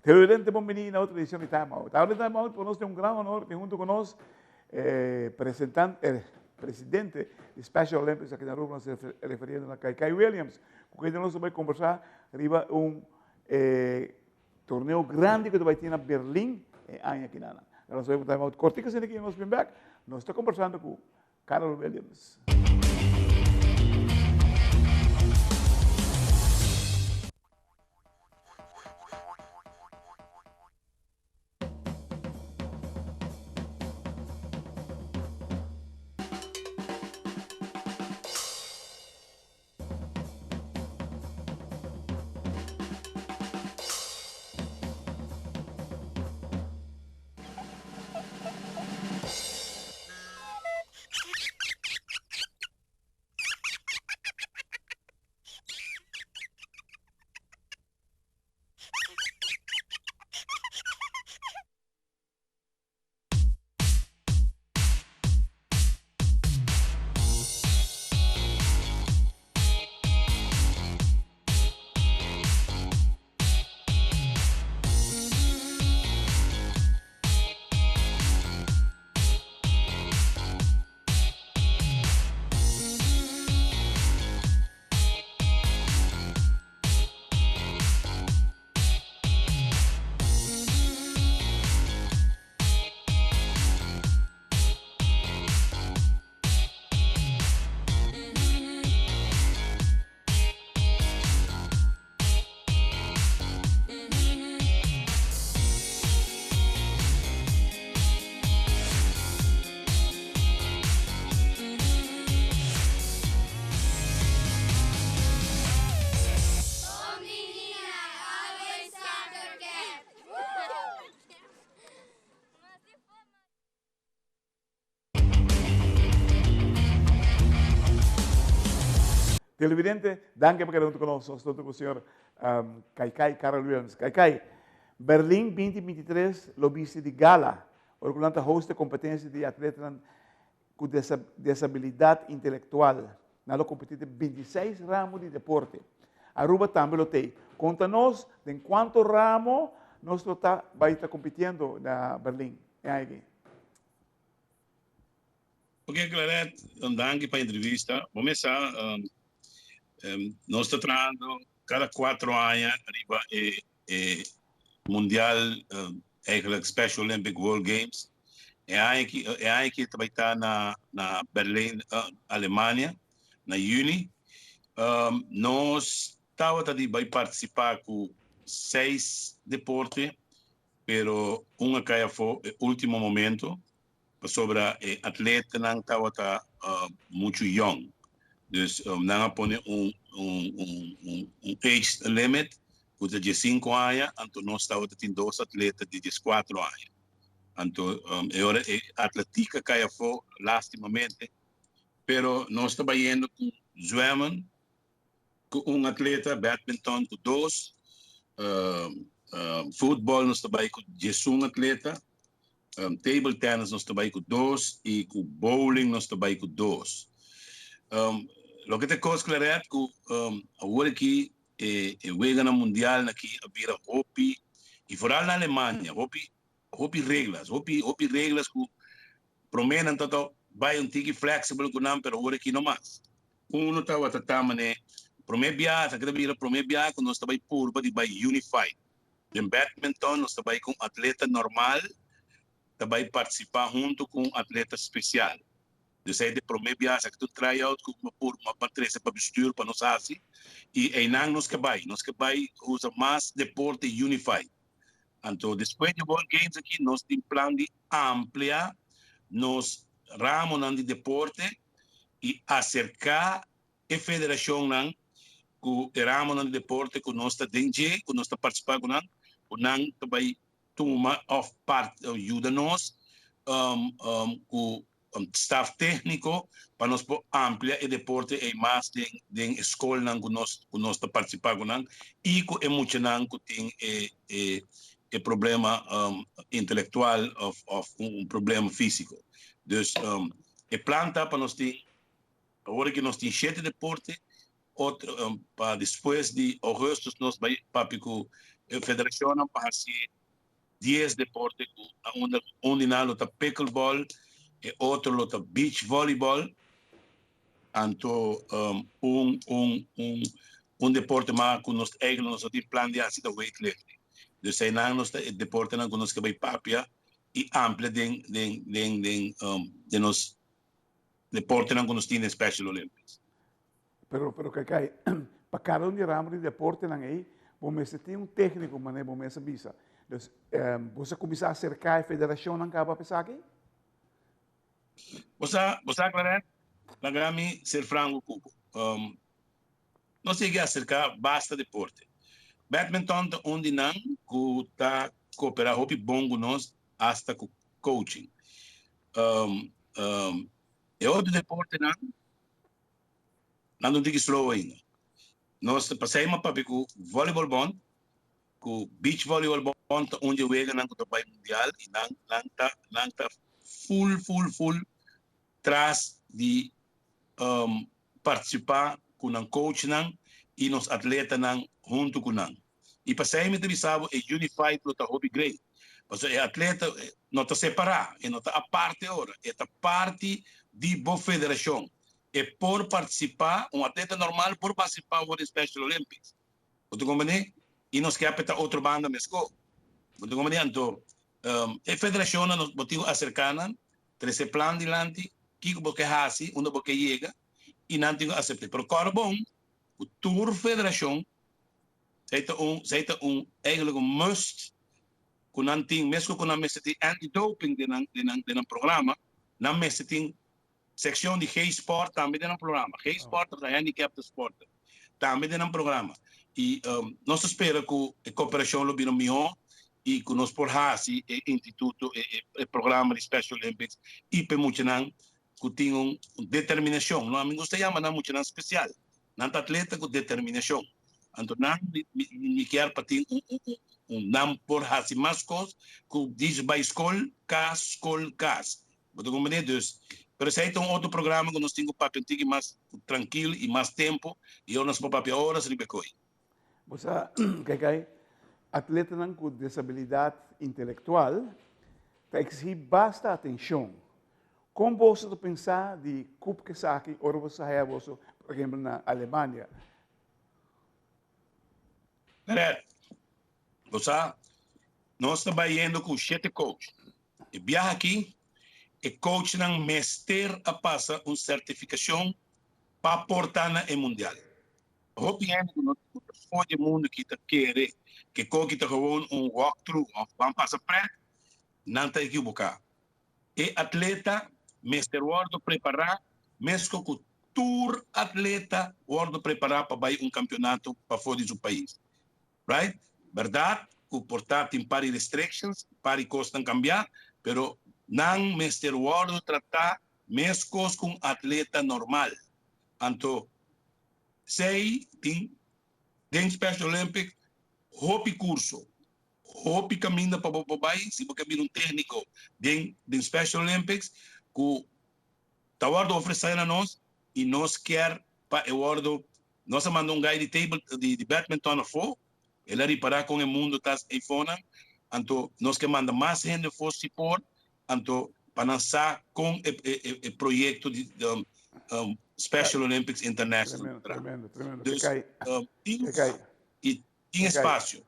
Televidente, bon bini na otro edicion di Time Out. Ahora Time Out pa nos tin un gran honor tin hunto cu nos eh, presentan, eh, presidente di Special Olympics aki na Aruba, nos referiendo na Kai Kai Williams, cu kende nos ta bay conversa riba un eh, torneo grandi cu ta bay tin na Berlin e aña aki na. Nos ta bay Time Out cortico asina aki nos bin back, nos ta conversando cu Carol Williams. Televidente, danki pa keda huntu ku nos. Nos ta huntu ku señor um, Kaikai Karel Williams. Kaikai, Berlin 2023 lo bisti di gala, ora ku nan ta host e kompetensia di atletanan ku desabilidat intelektual. Nan lo kompetí den 26 ramo di deporte. Aruba tambe lo tei. Konta nos den kuanto ramo nos lo ta bai ta kompitiendo na Berlin e aña aki. Ok Claret, danki pa entrevista. Bo mesa nos ta trahando cada cuatro aña riba e e mundial eigenlijk Special Olympic World Games. E aña aki e aña aki ta bai ta na na Berlin Alemania na juni. Nos tabata di bai participa cu seis deporte pero un a cay afo e ultimo momento. Pasobra e atletanan tabata muchu yong. Dus nan a pone un un age limit ku ta diesinku aña, anto nos tabata tin dos atleta di dieskuatro aña. Anto e ora e atletik a kai afó lastimamente, pero nos ta bayendo ku zwemmen ku un atleta, badminton ku dos, futbol nos ta bai ku diesun atleta, table tennis nos ta bai ku dos i ku bowling nos ta bai ku dos. Loke ta kos Claret ku awor aki e weganan mundial aki a bira hopi i foral na Alemania hopi hopi reglas hopi hopi reglas ku prome nan ta bai un tiki flexible ku nan pero awor aki no mas. Uno tabata ta mane prome biaha esaki ta bira prome biaha ku nos ta bai purba di bai unified. Den badminton nos ta bai ku un atleta normal ta bai partisipa hunto ku un atleta spesial. Dus ei de prome biaha esaki ta un try out ku mi purba pa trese pa bestuur pa nos hasi i einan nos ke bai. Nos ke bai usa mas deporte unified. Anto despues di World Games aki nos tin plan di amplia nos ramonan di deporte i aserká e federashonnan ku e ramonan di deporte ku nos ta den dje, ku nos ta partisipá ku nan, ku nan ta bai tuma òf part yuda nos ku staf tékniko pa nos por amplia e deporte ei mas den den e skolnan ku nos ku nos ta partisipá ku nan i ku e muchanan ku tin e e e problema intelektual òf òf un problema físiko. Dus e plan ta pa nos tin awor aki nos tin shete deporte otro pa despues di ougùstùs nos bai papia ku. E federashonnan pa hasi dies deporte ku a unda un di nan lo ta pickleball, e otro lo ta beach volleyball, anto un un un un deporte mas ku nos eigenlijk nos no tin plan di hasi ta weightlifting. Dus einan nos ta e deportenan ku nos ke bai papia i amplia den den den den den nos deportenan ku nos tin den Special Olympics. Pero, pero Kaikai, pa kada un di ramo di deportenan ei, bo mester tin un tékniko, manera bo mes a bisa. Dus, bo sa kuminsá aserká e federashonnan kaba pa esaki? Bo sa, bo sa Clarence, laga mi ser franko ku bo. Nos yega aserká basta deporte. Badminton ta un di nan ku ta kooperá hopi bon ku nos, asta ku coaching. E otro deportenan, Nan no tin ki slow ainda. Nos ta pasei ma papia ku volleyball bon, ku beach volleyball bon ta un di e weganan ku ta bai mundial i nan nan ta nan ta full full full tras di partisipá ku nan coachnan i nos atletanan huntu ku nan. I pasei mi ta bisa bo e unified lo ta hopi great. Pasobra e atleta no ta separá, e no ta aparte ora, e ta parti di bo federashon. E por partisipá, un atleta normal por partisipá awor den Special Olympics. Bo ta komprendé? I nos ke apetá otro banda meskó. Bo ta komprendé? Anto, e federashonnan nos bo tin ku aserká nan, trese plan dilanti, kiko bo ke hasi, unda bo ke yega, i nan tin ku asept'é. Pero kòrda bon ku tur federashon Zij ta un, zij ta un eigenlijk un must ku nan tin, meskos ku nan mester tin anti-doping den nan, den nan, den nan programa, nan mester tin sekshon di G-sport tambe den nan programa. G-sport ta gehandicapte sporten tambe den nan programa. I nos ta spera ku e koperashon lo bira mihó i ku nos por hasi e instituto, e, e, e programa di Special Olympics i pa e muchanan ku tin un determinashon. No, ami gusta yama nan muchanan spesial. Nan ta atleta ku determinashon. Anto nan mi kier pa tin un un nan por hasi mas kos ku djis bai skol, kas, skol, kas. Bo ta komprendé? Dus, pero esei ta un otro programa ku nos tin ku papia un tiki mas trankil i mas tempu i ora nos por papia oras riba e koi. Bo sa, Kaikai, atletanan ku desabilidat intelektual ta eksihí basta atenshon. Kon boso ta pensa di kup esaki ora boso ta haya boso, por ehempel, na Alemania? Peret, bo sa, nos ta bai yendo ku shete coach. E biaha aki, e coachnan mester a pasa un sertifikashon pa por ta na e mundial. Hopi hende ku no ta for di e mundu aki ta kere ku e koki ta gewoon un walk-through òf ban pasa prèt, nan ta ekiboká. E atleta mester wordo prepara mesco cu tur atleta wordo prepara pa bay un campeonato pafo di su pais. Right? Berdad cu por ta tin par di restrictions, par di cosnan cambia, pero nan mester wordo trata mescos cu un atleta normal. Anto esey tin den Special Olympics hopi curso. Hopi kaminda pa bo por bai si bo ke bira un tékniko den den Special Olympics ku ta wòrdu ofresé na nos i nos kier pa e wòrdu nos a manda un gai di table di di badminton afó el a ripará kon e mundu ta eifonan anto nos ke manda mas hende afó si por anto pa nan sa kon e e e proyekto di Special Olympics International ta traha. Tremendo, tremendo. Dus tin i Tin espacio.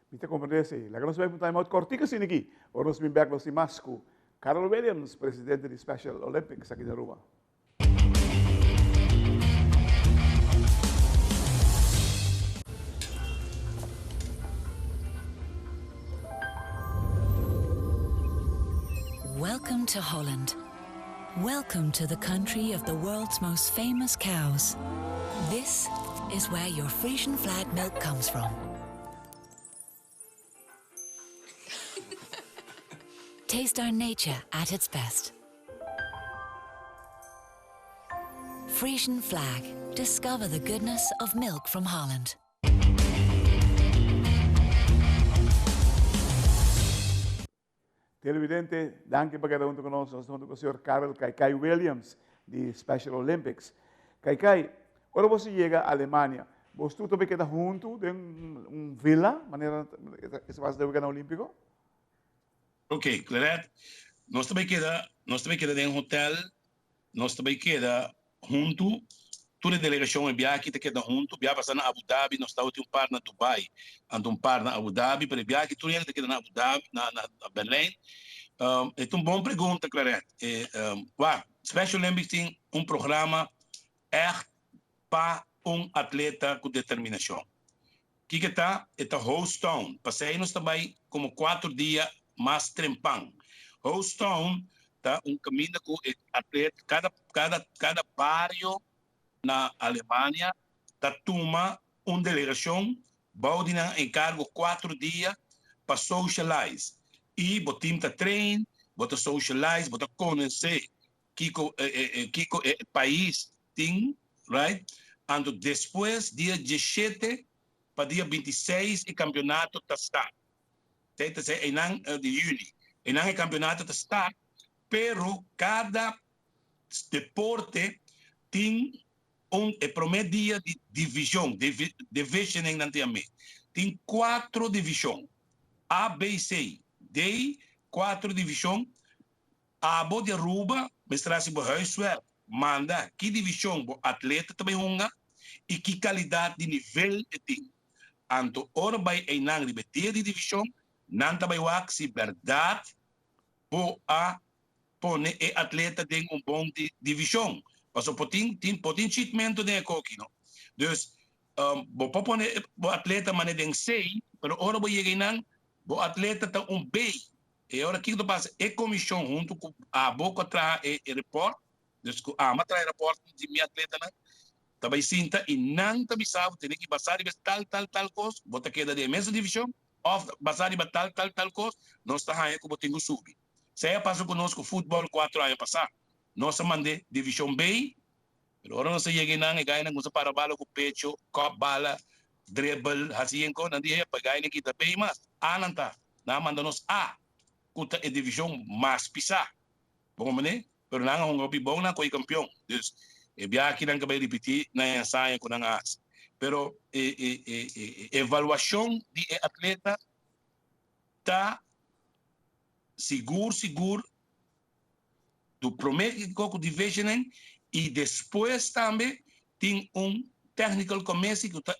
Mi ta comprende esey. Laga nos bai pa un time out cortico asina aki. Ora nos bin bek nos tin mas cu Carol Williams, presidente di Special Olympics aki na Aruba. Welcome to Holland. Welcome to the country of the world's most famous cows. This is where your Frisian flag milk comes from. Taste our nature at its best. Frisian flag. Discover the goodness of milk from Holland. Televidente, danki pa keda huntu ku nos. Nos ta huntu ku señor Karel Kaikai Williams di Special Olympics. Kaikai, ora boso yega Alemania, Boso tur ta bay keda huntu den un villa, manera e sa pasa den Weganan Olimpico? Ok, Claret, nos ta bay keda, nos ta bay keda den hotel, nos ta bay keda huntu, tur e delegacion e biaha aki ta keda huntu, biaha pasa na Abu Dhabi nos tabatin un par na Dubai, anto un par na Abu Dhabi, pero e biaha aki tur hende ta keda na Abu Dhabi, na na Berlijn. E ta un bon pregunta, Claret. E, wak, Special Olympics tin un programa ègt pa un atleta ku determinashon. Kiko e ta? E ta host town. Pasei nos ta bai komo kuater dia mas trempan. Host town ta un kaminda ku e atleta, kada kada kada bario na Alemania ta tuma un delegashon bou di nan enkargo kuater dia pa socialize. I bo tim ta train, bo ta socialize, bo ta konosé kiko kiko e pais tin, right? Anto despues dia diesshete pa dia 26 e kampionato ta start. Esei ta ser einan di juni. Einan e kampionato ta start, pero kada deporte tin un e prome dia di division, divisioning nan tin ame. Tin cuatro division, A, B, C, D, cuatro division. Abo di Aruba mester hasi bo huiswerk, manda ki divishon bo atleta ta bai hunga i ki kalidat di nivel e tin. Anto ora bai einan riba e dia di divishon, nan ta bai wak si bèrdat bo a pone e atleta den un bon divishon. Pasobra por tin tin por tin chitmentu den e koki no. Dus bo por pone bo atleta mane den C, pero ora bo yega einan bo atleta ta un B. E ora kiko ta pasa? E komishon huntu ku abo ku a traha e report, dus ku ami a traha e raport di mi atletanan, ta bai sinta i nan ta bisa bo tene ki basa riba e tal tal tal kos, bo ta keda den e mesun divishon òf basa riba tal tal tal kos, nos ta haña ku bo tin ku subi. Esei a pasa ku nos ku futbòl kuatro aña pasá. Nos a mand'é divishon B, pero ora nos a yega einan e gainan kuminsá para bala ku pecho, kòp bala, dribble, hasi yen kos, nan di, Epa, e gainan kita B mas. A nan ta. Nan a manda nos A, ku ta e divishon mas pisá. Bo komprendé? Pero nan a hunga hopi bon, nan a kohe kampion. Dus, e biaha aki nan ka bai ripití nan e hazaña ku nan a hasi. Pero e e e e evaluashon di e atleta ta sigur sigur Du prome ki ku divisionan i despues tambe tin un technical commissie ku ta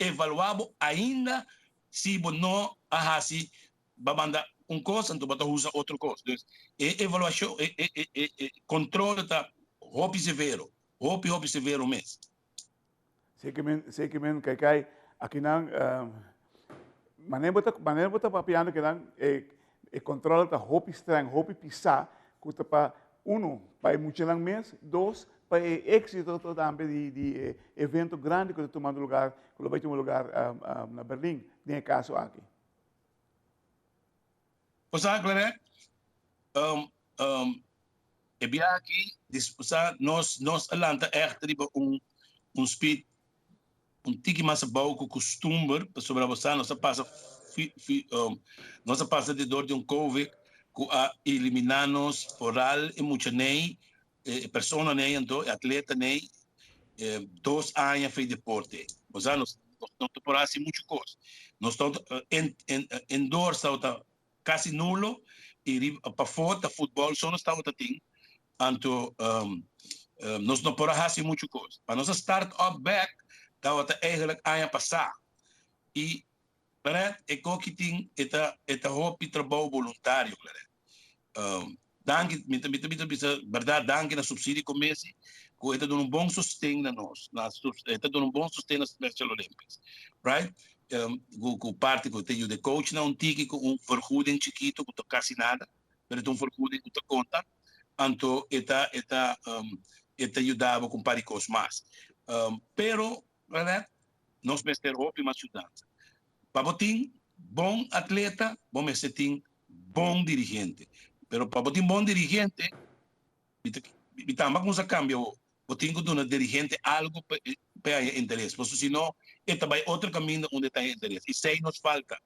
evaluá bo ainda si bo no a hasi bo a manda un kos anto bo ta usa otro kos. Dus e evaluashon e e e e kontrole ta hopi severo, hopi hopi severo mes. Seki men kai kai akinan manera bo ta manera bo ta papiando kinan e e control ta hopi streng hopi pisa ku ta pa uno pa e muchanan mes dos pa e exito tambe di di e evento grandi ku ta tumando lugar ku lo bai tuma lugar na Berlin den e kaso aki. Bo sa Claret, e biaha aki sa nos nos a lanta ègt riba un un speed un tiki mas abou ku kustumber pasobra bo sa nos a pasa fi fi nos a pasa di dor di un covid ku a eliminá nos foral e muchanei e personanei anto e atletanei dos aña fe deporte. Bo sa nos no ta por hasi muchu kos. Nos ta indoors tabata kasi nulo i riba pafó ta futbòl so nos tabata tin. Anto nos no por a hasi muchu kos. Pa nos a start up bèk tabata eigentlik aña pasá i Claret, e koki tin e ta e ta hopi trabou boluntario Claret. Danki mi ta mi ta bisa berdad danki na subsidio commissie ku e ta duna un bon sosten na nos na e ta duna un bon sosten na Special Olympics right ku ku parti ku ta yuda e coachnan un tiki ku un vergoeding chikito ku ta kasi nada pero e ta un vergoeding ku ta konta anto e ta e ta e ta yuda bo ku un par di kos mas pero Claret nos mester hopi mas yudansa. Pa bo tin bon atleta, bo mester tin bon dirigente. Pero pa bo tin bon dirigente, mi ta mi tamba cuminsa cambia awor. Bo tin cu duna dirigente algo pa e pa e haya interes. Pasobra si no, e ta bay otro caminda unda e ta haya interes. Y esey nos falta.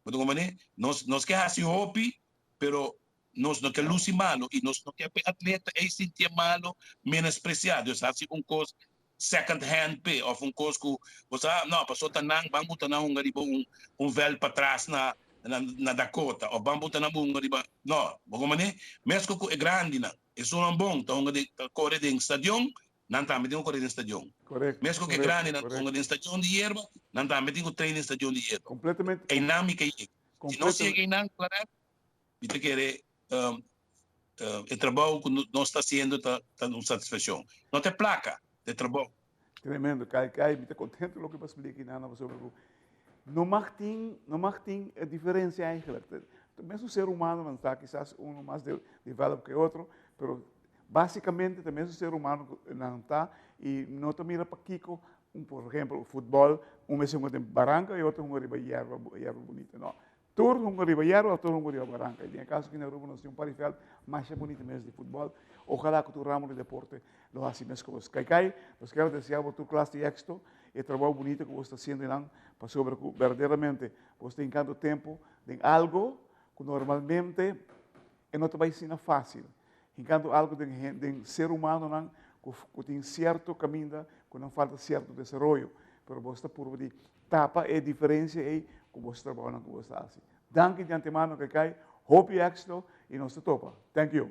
Bo ta comprende? Nos nos ke haci hopi, pero nos no ke luci malo y nos no ke pa e atleta ey sintié malo, menospreciá. Dus haci un cos. second hand p'e òf un kos ku bo sa, no, paso ta nan ban buta nan hunga riba un un vèlt patras na na Dakota òf ban buta nan hunga riba, no, bo komprendé? Meskos ku e grandinan, esunnan bon ta hunga den ta kore den stadion, nan tambe tin ku kore den stadion. Meskos ku e grandinan ta hunga den stadion di yerba, nan tambe tin ku train den stadion di yerba. Einan mi ke yega. Si nos yega einan, Clarette, Mi ta kere e trabou ku nos ta hasiendo ta un satisfakshon. No ta e plaka, ta e trabou. Tremendo, Kai Kai, mi ta kontento loke bo a splika i nana pasobra ku no mag tin, no mag tin e diferensia eigenlijk. Ta mesun ser humano nan ta, kisas uno mas develop ke otro, pero basikamente ta mesun ser humano nan ta i no ta mira pakiko, un por ehempel futbòl, un mester hunga den baranka i otro hunga riba yerba, yerba bunita, no. Tur hunga riba yerba of tur hunga riba baranka. I den e kaso aki na Aruba nos tin un par di vèlt masha bunita mes di futbòl. Ojalá ku tur ramo di deporte lo hasi meskos. Kaikai, nos kier a deseá bo tur klas di éksito. E trabou bunita ku bo sta hasiendo einan pasobra ku berdaderamente bo sta hinkando tempu den algo ku normalmente e no ta bai asina fásil. Hinkando algo den den ser humanonan ku ku tin sierto kaminda ku nan falta sierto desaroyo. Pero bo sta purba di Tapa e diferencia ey cu bo trabounan cu bo ta haci. Danki di antemano Kaikai, hopi exito y nos ta topa. Thank you.